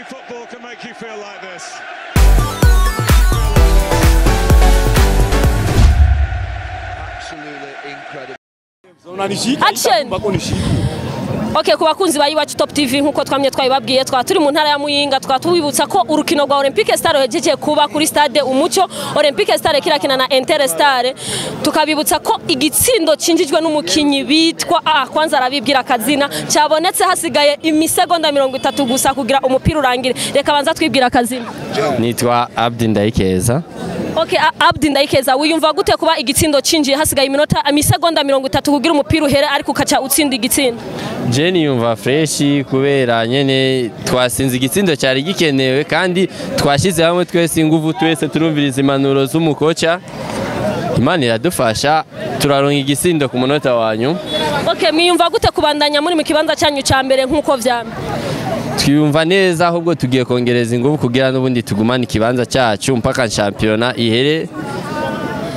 Only football can make you feel like this. Absolutely incredible. Action! Okay, ku bakunzi ba Iwacu Top TV, nkuko twamye twabibabwiye, twa turi mu ntara ya Muyinga, twa tubibutsa ko urukino rwa Olympique Star ruhejeje kuba kuri stade Umuco. Olympique Star kirakina na Inter Star. Tukabibutsa ko igitsindo cinjijwe n'umukinyi bitwa, kwanza arabibwira akazina, cyabonetse hasigaye imisegonda 30 gusa kugira umupira urangire. Reka banza twibwira akazina. Nitwa Abdi Ndayikeza. Okay, Abdi Ndayikeza, wiyumva gute kuba igitsindo cinjiye hasigaye iminota, imisegonda 30 kugira umupira uhere, ariko ukaca utsinda igitsindo? Je niyumva fresh kubera nyene twasinze igitsindo cyari gikenewe, kandi twashyize hamwe twese inguvu, twese turumviriza impanuro z'umukoca. Imana iradufasha turaronka igitsindo ku munota wanyu. Okay, mwiyumva gute kubandanya muri mu kibanza cyanyu ca mbere nkuko vyamye? Twiyumva neza, ahubwo tugiye kongereza inguvu kugira n'ubundi tugumane ikibanza cyacu mpaka shampiyona ihere.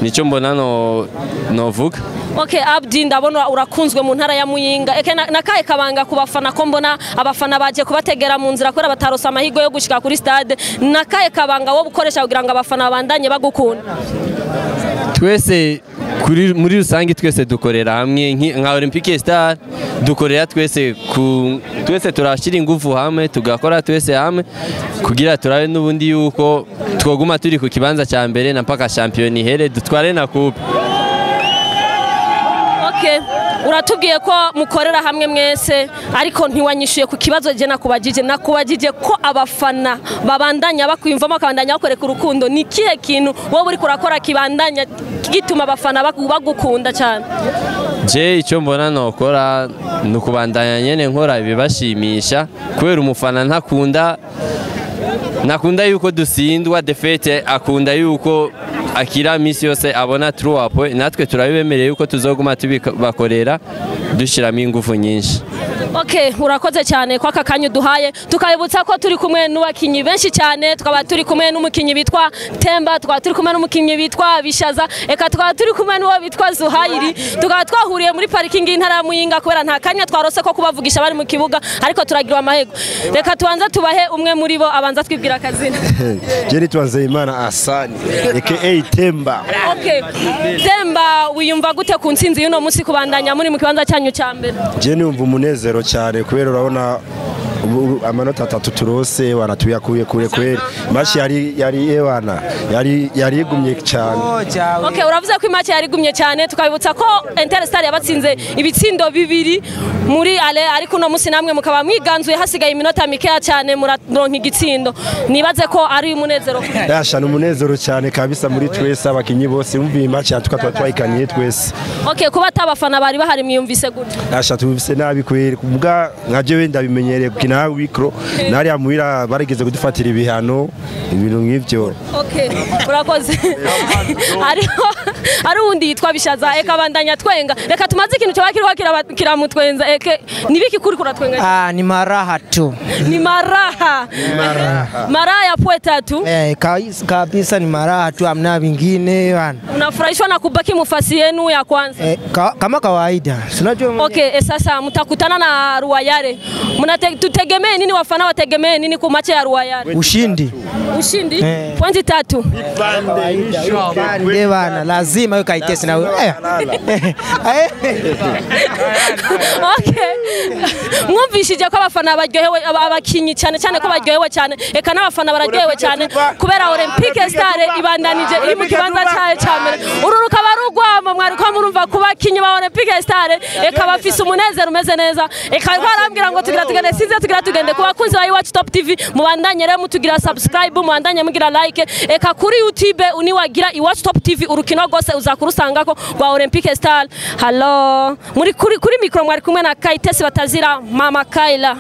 Nico mbona no novuga. Okay, Abdi, ndabona urakunzwe mu ntara ya Muyinga. Eke nakaye kabanga ku bafana, ko mbona abafana baje kubategera mu nzira kubera batarosa amahirwe yo gushika kuri stade. Nakaye kabanga wo gukoresha kugira ngo abafana babandanye bagukunda? Twese kuri muri rusange twese dukorera hamwe nka Olympique Star, dukorera twese ku twese turashira ingufu hamwe, tugakora twese hamwe kugira turabe n'ubundi yuko twoguma turi ku kibanza cya mbere na mpaka shampiyona ihere dutware na coupe. Okay, uratubwiye ko mukorera hamwe mwese, ariko ntiwanyishuye ku kibazo je nakubajije. Nakubajije ko abafana babandanya bakwiyumvamo, bakabandanya bakoreka urukundo. Ni kihe kintu wowe uriko urakora kibandanya gituma abafana bagukunda cyane? Je icyo mbona nokora ni ukubandanya nyene nkora ibibashimisha, kubera umufana ntakunda yuko dusindwa défaite, akunda yuko akira misi yose abona trois points. Natwe turabibemereye yuko tuzoguma tubibakorera dushiramo ingufu nyinshi. Okay, urakoze cyane kwa aka kanya uduhaye. Tukabibutsa ko turi kumwe n'abakinyi benshi cyane, tukaba turi kumwe n'umukinyi bitwa Temba, tukaba turi kumwe n'umukinyi bitwa Bishaza, eka tukaba turi kumwe n'uwo bitwa Zuhairi. Tukaba twahuriye muri parking y'intara ya Muyinga kubera nta kanya twarose ko kubavugisha bari mu kibuga, ariko turagira amahego. Reka tubanza tubahe umwe muri bo abanza twibwira akazina. Je nitwa Nzeyimana Asani aka Temba. Okay, Temba, wiyumva gute ku ntsinzi y'uno munsi kubandanya muri mu kibanza cyanyu cya mbere? Je niyumva umunezero cyane kubera urabona amanota 3 turose wanatuyakuye kure kweri. Match yari ewana yari igumye cyane. Okay, uravuze ko match yari igumye cyane. Tukabibutsa ko Inter Star yabatsinze ibitsindo 2 muri ale, ariko uno munsi namwe mukaba mwiganzuye hasigaye iminota mikeya cyane muraronka igitsindo. Nibaze ko ari umunezero. Dasha ni umunezero cyane kabisa muri twese abakinyi bose umvi match yatuka twayikaniye twese. Okay, kuba atabafana bari bahari mwiyumvise gute? Dasha tubise nabi kweri, kubwa nka jewe ndabimenyereye gukina wikro nari amuhira barigeze kudufatira ibihano ibintu nk'ivyo. Okay, urakoze. Ari undi yitwa Bishaza, eka bandanya twenga. Reka tumaze ikintu cyo bakiriho kiramutwenza. Eke nibiki kuri kuratwenga? Ni maraha tu. Ni maraha. Maraha ya poeta tu. Kabisa ni maraha tu, amna vingine bana. Unafurahishwa na kubaki mufasi yenu ya kwanza? Kama kawaida. Unajua. Okay, sasa mtakutana na Ruayare. Tutegemee nini, wafana wategemee nini ku match ya Ruayare? Ushindi. Ushindi? Pointi 3. Bande bana, lazima hiyo kaitesi na wewe. Okay. Mwumvishije ko abafana baryohewe, abakinyi cyane cyane ko baryohewe cyane, eka n'abafana bararyohewe cyane kubera Olympique Star ibandanije iri mu kibanza cyayo cya mbere. Uru rukaba rugwamo mwari ko murumva ku bakinyi ba Olympique Star, eka bafise umunezero umeze neza. Eka barambwira ngo tugira tugende, sinze tugira tugende. Ku bakunzi ba Iwacu Top TV, mubandanye rero mutugira subscribe, mubandanye mugira like, eka kuri YouTube uniwagira Iwacu Top TV urukino rwose uzakurusangako rwa Olympique Star. Hello, muri kuri micro mwari kumwe na Kaitesi batazira Mama Kaila.